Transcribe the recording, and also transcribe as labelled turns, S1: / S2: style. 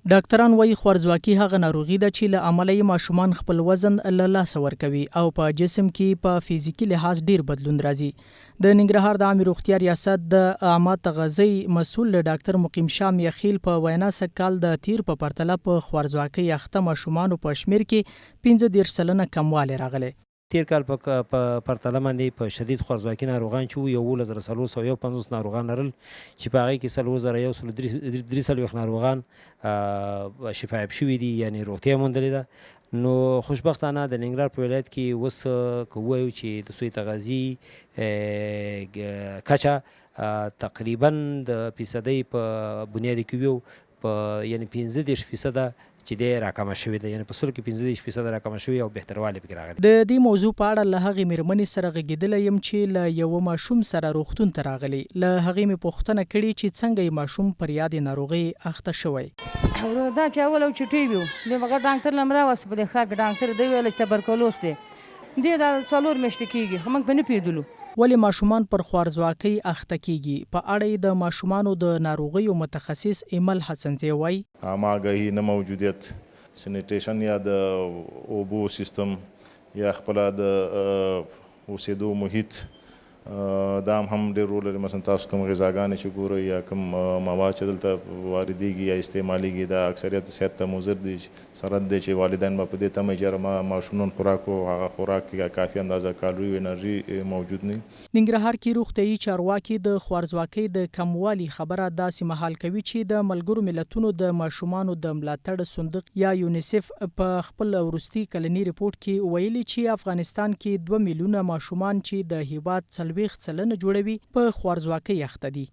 S1: ډاکتران وايي، خوارځواکي هغه ناروغي ده چې له امله یې ماشومان خپل وزن له لاسه ورکوي او په جسم کې یې په فزیکي لحاظ ډېر بدلون راځي. د ننګرهار د عامې روغتیا ریاست د عامه تغذۍ مسؤل ډاکتر مقیم شاه میاخېل په وینا سږ کال د تېر په پرتله په خوارځواکۍ اخته ماشومانو په شمېر کې 35% کموالی راغلی.
S2: تېر کال په په پرتله باندې په شدید خوارځواکي ناروغان چې وو 11451 ناروغان لرل چې په هغې کې 4143 ناروغان شفایاب شوي دي، یعنې روغتیا یې موندلې ده. نو خوشبختانه د ننګرهار په ولایت کې اوس که ووایو چې د سوء تغذي کچه تقریبا د فیصدۍ په بنیاد کې ویو په یعنې 35 فیصده چې دی راکمه شوې ده، یعنې په سلو کې 35 فیصده راکمه شوې او بهتروالی پکې راغلی.
S1: د دې موضوع په اړه له هغې مېرمنې سره غږېدلی یم چې له یوه ماشوم سره روغتون ته راغلې، له هغې مې پوښتنه کړې چې څنګه یې ماشوم پر یادې ناروغۍ اخته شوی؟
S3: وروره دا چې اول او چټي وي بیا به غټ ډاکتر له راوست په دې ښار کې ډاکتر دی ویل چې تبرکلوس دی دې دا څلور میاشتې کېږي خو موږ په نه پوهېدلو.
S1: ولې ماشومان پر خوارځواکۍ اخته کېږي؟ په اړه یې د ماشومانو د ناروغیو متخصص ایمل حسنزی وايي.
S4: عامه آګاهي نه موجودیت، سنیټیشن یا د اوبو سیستم یا خپله د اوسیدو محیط دا هم ډیر رول لري. مثلا تاسو کوم غذاګانې چې ګورئ یا کوم مواد چې دلته واردېږي یا استعمالیږي، دا اکثریت صحت ته مضر دي. سرت دی چې والدین به په دې تمه چې یاره ما ماشوم نن خوراک وکړ، هغه خوراک کې کافي اندازه کالوري او انرژي موجود نه وي.
S1: ننګرهار کې روغتیايي چارواکي د خوارځواکۍ د کموالي خبره داسې مهال کوي چې د ملګرو ملتونو د ماشومانو د ملاتړ صندوق یا یونیسف په خپل وروستي کلني رپوټ کې ویلي چې افغانستان کې دوه میلیونه ماشومان چې د هېواد 40% جوړوي په خوارځواکۍ اخته دي.